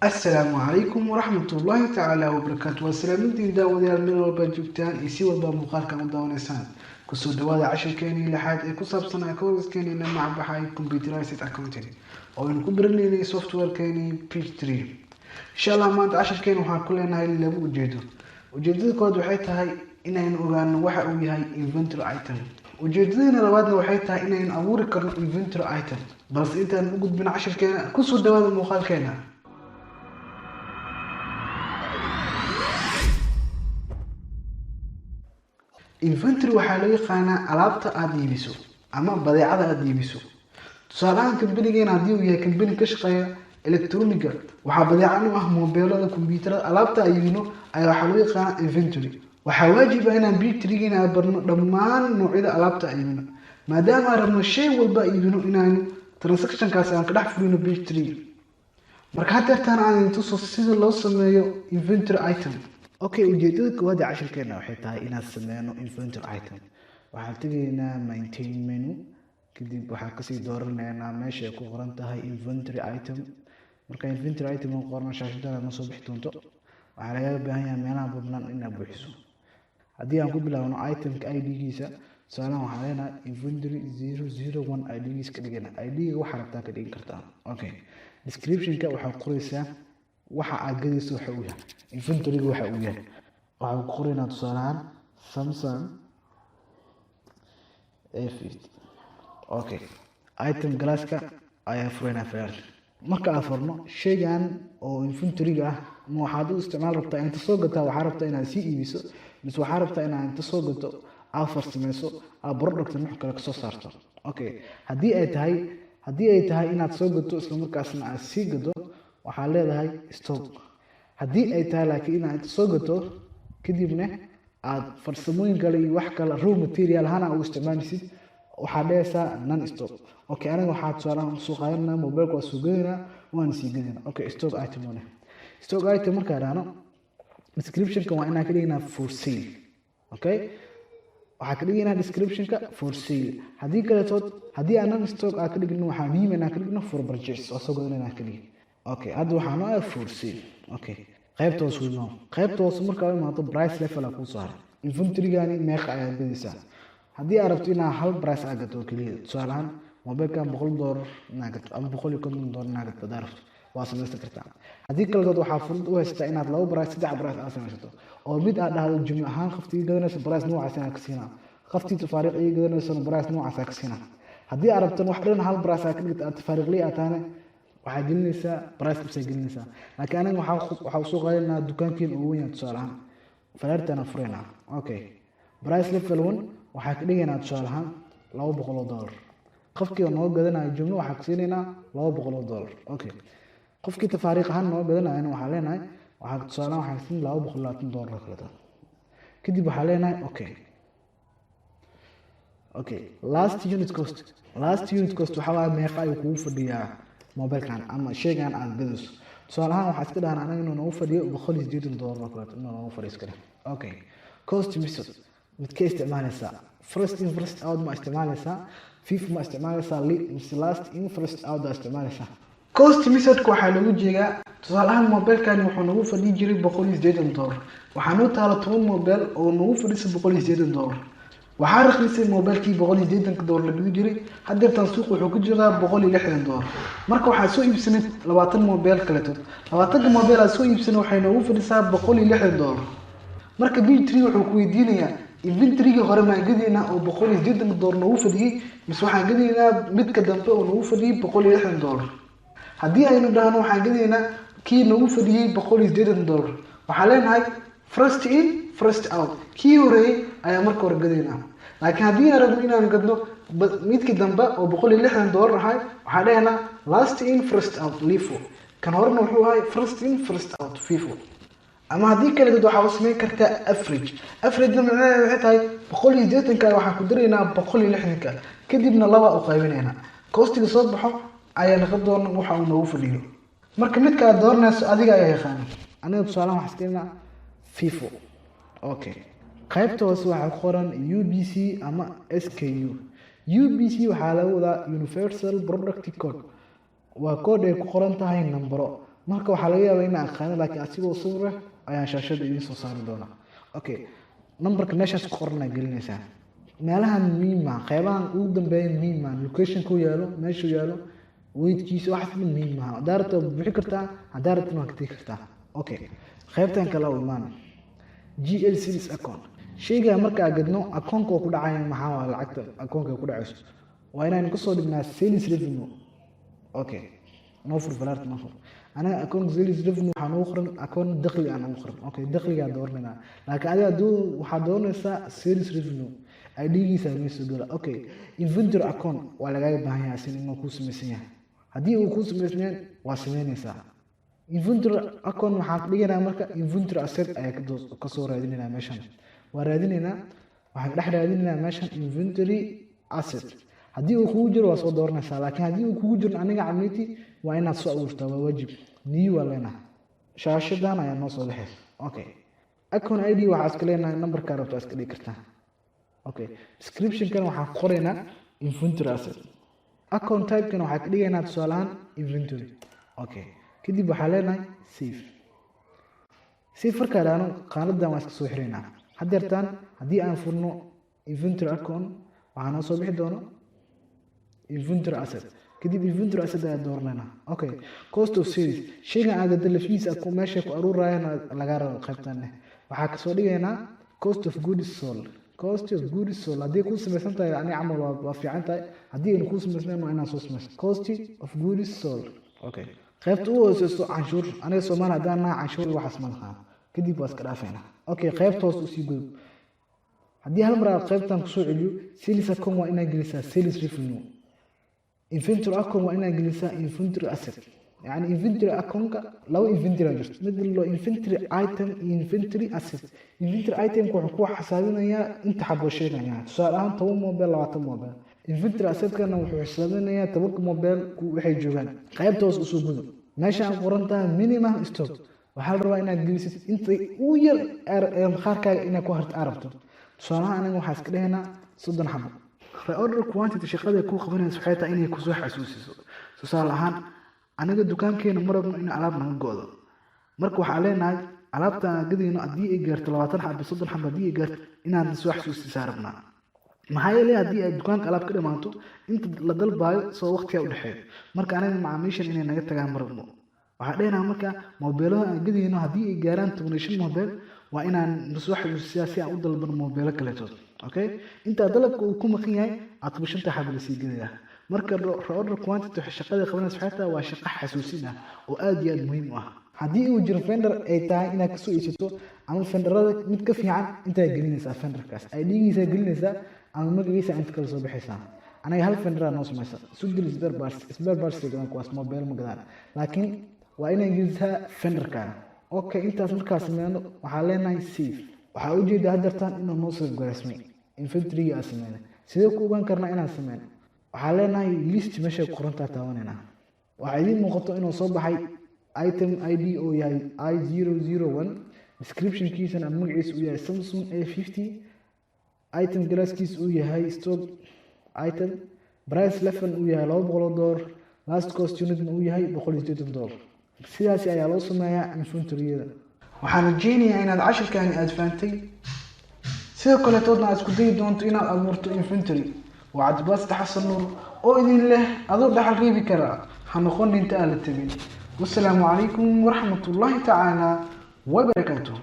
Asalaamu calaykum waraxmatullaahi tacaala wabarakaatu. Waa salaamintiin daawadayaal, meel walba joogtaan iyo si walba muuqaalkan u daawanaysaan. Kusoo dhawaada cashirkeenii lixaad ee ku saabsanaa course-keenii la magacbaxay Computerized Accounting, oo aynu ku baranaynay software-keenii Peachtree. Insha Allah maanta cashirkeena waxaan ku leenahay laba ujeedo. Ujeedada koowaad waxay tahay inaynu ogaano waxa uu yahay inventory item. Ujeedadana labaadna waxay tahay inaynu abuuri karno inventory item. Balse intaan u gudbin cashirkeena, kusoo dhawaada muuqaalkeena. Inventory waxaa loo yaqaanaa alaabta aada iibiso ama badeecada aada iibiso. Tusaale ahaan, kambanigeena haddii uu yahay kambani ka shaqeeya electroniga, waxaa badeecan u ah moobeelada, kombyuutarada. Alaabta aan iibino ayaa waxaa loo yaqaanaa inventory. Waxaa waajib ah inaan Peachtree-geena barno dhammaan noocyada alaabta aan iibino, maadaama aan rabno shay walba iibino inaynu transactionkaasi aan ka dhex fulino Peachtree. Marka hadeertaan aan idin tuso sida loo sameeyo inventory item. Okay, ujeedada koowaad ee cashirkeena waxay tahay inaan sameyno inventory item. Waxaan tegaynaa maintain menu, kadib waxaan kasii dooranaynaa meesha ay ku qoran tahay inventory item. Marka inventory item ku qorno, shaashadana ma soo bixi doonto. Waxaa lagaga baahan yahay meelaha babnaan inaad buuxiso. Haddii aan ku bilaabno itemka ID-giisa, tusaalahan waxaan leenahay inventory 001 ID-giisa ka dhigana. ID-ga waxaa rabtaa ka dhigin kartaa. Okay, description-ka waxaad qoraysaa waxa aad gadayso, waxa uu yahay inventory-ga, waxa uu yahay. Waxaan ku qoraynaa tusaale ahaan Samsung A50. Okay, item class-ka ayaa furaynaa firaarta. Marka aad furno shaygan oo inventory-ga ah, ma waxaad u isticmaal rabtaa inta soo gataa, waxaa rabtaa inaad sii iibiso, mise waxaa rabtaa inaad inta soo gato aad farsameyso, aad product nooc kale kasoo saarto? Okay, haddii ay tahay inaad soo gato isla markaasna aad sii gado, waxaa leedahay stock. Haddii ay tahay laakiin inaad inta soo gato kadibna aad farsamooyin kale iyo wax kale, raw material ahaan aad u isticmaalaysid, waxaad dhehaysaa non stock. Okay, aniga waxaa tusaalahan soo qaadanaa mobilka, waa soo gadaynaa, waana sii gadaynaa. Okay, stock item one, stock item markaa dhahno, descriptionka waa inaan ka dhignaa for sale. Okay, waxaa ka dhigaynaa descriptionka for sale. Haddii kaletood, haddii aan non stock aan ka dhigno, waxaa muhiim inaan ka dhigno for purchase, waa soo gadanayna aan ka dhigin. Okay, hadda waxaa noo ah for sale. Okay, qaybta hoose imaam. Qaybta hoose markaa u imaato, price level aa kuu soo haray. Inventorygani meeqa ayaad gadaysaa? Haddii aad rabto inaad hal price aad gato oo keliya, tusaale ahaan mobilkan $100 inaad gato ama $150 inaad gato haddaad rabto, waa samaysan kartaa. Haddii kaletood, waxaa fursad u haysataa inaad laba price, saddex price aad samaysato, oo mid aad dhahdo jumlo ahaan qoftii gadanayso price noocaas inaan ka siinaa, qoftii tafaariiq ii gadanaysona price noocaas aa ka siinaa. Haddii aad rabtan wax dhan hal price aad ka dhigto, aad tafaariiqley aad tahane, waxaa gelinaysaa price ibsaa gelinaysaa. Laakiin aniga waxaa usoo qaadanaa dukaankiin ugu weyn yahay. Tusaale ahaan falaartana furaynaa. Okay, price level one waxaa ka dhigaynaa tusaale ahaan $200. Qofkii oo noo gadanayo jumlo waxaa ka siinaynaa $200. Okay, qofkii tafaariiq ahaan noo gadanayana waxaa leenahay, waxaa tusaale ahaan waxaa siin $220 oo kaleeto. Kadib waxaa leenahay okay. Okay, last unit cost. Last unit cost waxaa waaye meeqa ayuu kugu fadhiyaa mobilkan ama shaygan aad gadayso. Tusaale ahaan waxaa iska dhahan anaga inuu noogu fadhiyo $180 oo kaleeto inuu noogu fadhiyo iska dheh. Okay, cost method midkee isticmaalaysaa? First in first out ma isticmaalaysaa, FIFO ma isticmaalaysaa, mise last in first out aa isticmaalaysaa? Cost methodka waxaa loogu jeedaa, tusaale ahaan mobilkani wuxuu nagu fadhiyi jiray $180. Waxaa noo taala 10 mobile oo nagu fadhisa $180. Waxaa raqiisay mobilkii $180 la gudi jiray. Hadeertan suuq wuxuu ku jiraa $160. Marka waxaa soo iibsanay 20 mobile kaleeto. 20-ka mobile aad soo iibsanay waxay noogu fadhisaa $160. Marka Peachtree wuxuu ku weydiinayaa, inventorygii hore maan gadaynaa oo $180 noogu fadhiyey, mise waxaan gadaynaa midka dambe oo noogu fadhiyey $160? Haddii aynu dhahno waxaan gadaynaa kii noogu fadhiyey $180, waxaan leenahay first in first out, kii horeeyey ayaa marka hore gadaynaa. Laakiin haddii aan rabno inaan gadno midkii dambe oo $160 ahay, waxaan dhehaynaa last in first out, LIFO. Kan horena wuxuu ahay first in first out, FIFO. Ama haddii kale dad waxaa u samayn kartaa average. Averagena macnaheedu waxay tahay 180-ka waxaan ku daraynaa 160-ka, kadibna laba u qaybinaynaa. Costiga soo baxo ayaa noqon doona waxa uu noogu fadhiyo. Marka midka aad dooranayso adiga ayaa yaqaana. Aniga tusaalahan waxaa iska FIFO. Okay, qaybta hoose waxaa ku qoran UPC ama SKU. UPC waxaa laga wadaa Universal Product Code. Waa code ay ku qoran tahay nambaro. Marka waxaa laga yaabaa inaan aqaano, laakiin asigoo sawir ah ayaan shaashada idiin soo saari doonaa. Okay, numberka meeshaas ku qoran aad gelinaysaa. Meelahan muhiim ah, qeybahan ugu dambeeya muhiim ah, location ku yaalo, meeshuu yaalo, weydkiisa, waxaas dhan muhiim maaha. Haddaa rabto waad buuxi kartaa, haddaa rabtana waad ka tegi kartaa. Okay, qaybtan kale u imaan, GL sales account. Sheyga marka aan gadno, akoonka oo ku dhacaya maxaa waa? Lacagta akoonka ku dhacayso waa inaynu kasoo dhignaa sales revenue. Okay, noo fur falaarta, noo fur. Anaga akoon sales revenue waxaa noogu qoran akoon dakhli aan noogu qoran. Okay, dakhligaa dooranayna, laakiin adiga hadduu waxaad dooranaysaa sales revenue, ID-giisa meesha gala. Okay, inventory account waa lagaaga baahan yahay asin inuu kuu samaysan yahay. Haddii uu kuu samaysnayn, waa samaynaysaa. Inventory account waxaan ka dhiganaa marka inventory asset ayaa kasoo raadinaynaa. Meeshan waa raadinaynaa, waxaan dhex raadinaynaa meeshan inventory asset. Haddii uu kugu jiro waa soo dooranaysaa, laakiin haddii uu kugu jiro aniga camiti waa inaad soo abuurtaa, waa waajib. New waa leenahay, shaashadan ayaa noo soo baxaysa. Okay, account ID waxaa iska leenahay numberkaa rabto iska dhigi kartaa. Okay, description-kana waxaan ku qoraynaa inventory asset. Account type-kana waxaa ka dhigaynaa tusaale ahaan inventory. Okay, kadib waxaa leenahay save. Save markaa dhahno, qaanadan waa iska soo xiraynaa. Haddeertaan haddii aan furno inventory account, waxaa noo soo bixi doono inventory asset. Kadib inventory asset ayaa dooranayna. Okay, cost of sales, shaygan aad gada lafihiisa meesha ku aruurayana lagaa rabo. Qaybtan waxaa kasoo dhigaynaa cost of goods sold. Cost of goods sold haddii kuu samaysan tahay ani camal waa fiican tahay. Haddii ayna kuu samaysnayn, waa inaad soo samayso cost of goods sold. Okay, qaybta u hooseyso canshuur. Aniga Soomaali haddaan nahay, canshuur waxaas ma naqaan, kadib waa iska dhaafaynaa. Okay, qaybta hoos usii gudub. Haddii hal mar aad qaybtan kusoo celiyo, sales account waa inaad gelisaa sales revenue, inventory account waa inaad gelisaa inventory asset. Yani inventory accountka laba inventory jirto, mid loo inventory item iyo inventory asset. Inventory itemka wuxuu ku xisaabinayaa inta xabo sheegaya, tusaale ahaan 10 mobile, 20 mobile. Inventory assetkana wuxuu xisaabinayaa 10-ka mobile waxay joogaan. Qaybta hoos usoo gudub, meesha aan qoran tahay minimum stock, waxaa la rabaa inaad gelisid inta ugu yar ee maqaarkaaga inaad ku harto aad rabto. Tusaalahaan aniga waxaa iska dhahaynaa 30 xabo. Reorder quantity shaqada ku qabanaysa waxay tahay inay kusoo xasuusiso. Tusaale ahaan aniga dukaankeena ma rabno in alaab naga go'do. Marka waxaa leenahay alaabta aan gadayno haddii ay gaarto 20 xabo, 30 xabo haddii ay gaarto, inaad soo xasuusisaa rabnaa. Maxaa yeelay haddii ay dukaanka alaab ka dhamaato, inta la dalbaayo soo waqtigaa u dhexeeyo. Marka aniga macaamiishan inay naga tagaan ma rabno. Waxaa dhehnaa marka moobeelada aan gadayno haddii ay gaaraan 15 moobeel, waa inaan nasoo xasuusiyaa si aan u dalbano moobeelo kaleetood. Okay, intaa dalabka uu ku maqan yahay, aad 15-ta xabo lasii gadayaa. Marka reorder quantity shaqada qabanaysa waxay tahay waa shaqo xasuusin ah oo aad iyo aad muhiim u ah. Haddii uu jiro vendor ay tahay inaad kasoo iibsato ama vendorada mid ka fiican, intaa gelinaysaa vendorkaas ID-giisa gelinaysaa ama magaciisa inta kala soo baxaysaa. Anaga hal vendoraa noo samaysa, sugil spare parts, spare parts gadaan kuwaas, mobile ma gadaan, laakiin waa inaan gelisaa vendorkaaga. Okay, intaas markaa sameyno, waxaa leenahay save. Waxaa ujeedaa haddeertaan inuu noo save garaysmay inventoryga aan sameynay. Sidee ku ogaan karnaa inaan sameyno? Waxaa leenahay list, meeshay ku qorantaa taabanayna. Waxaa idiin muuqato inuu soo baxay item ID oo yahay I001, descriptionkiisana ama magaciisa uu yahay Samsung A50, item classkiisa uu yahay stock item, price level uu yahay $200, last cost unitna uu yahay $180. Sidaasi ayaa loo sameeyaa inventoryada. Waxaan rajeynayaa inaad cashirkani aada fahantay, sidoo kaleetoodna aad isku dayi doonto inaad abuurto inventory. Waa Cabdibaasir Xasan Nuur oo idin leh: adoo dhaxal reebi karaa, ha noqon dhinta aan la tegin. Wasalaamu calaykum waraxmatullaahi tacaala wabarakaatuh.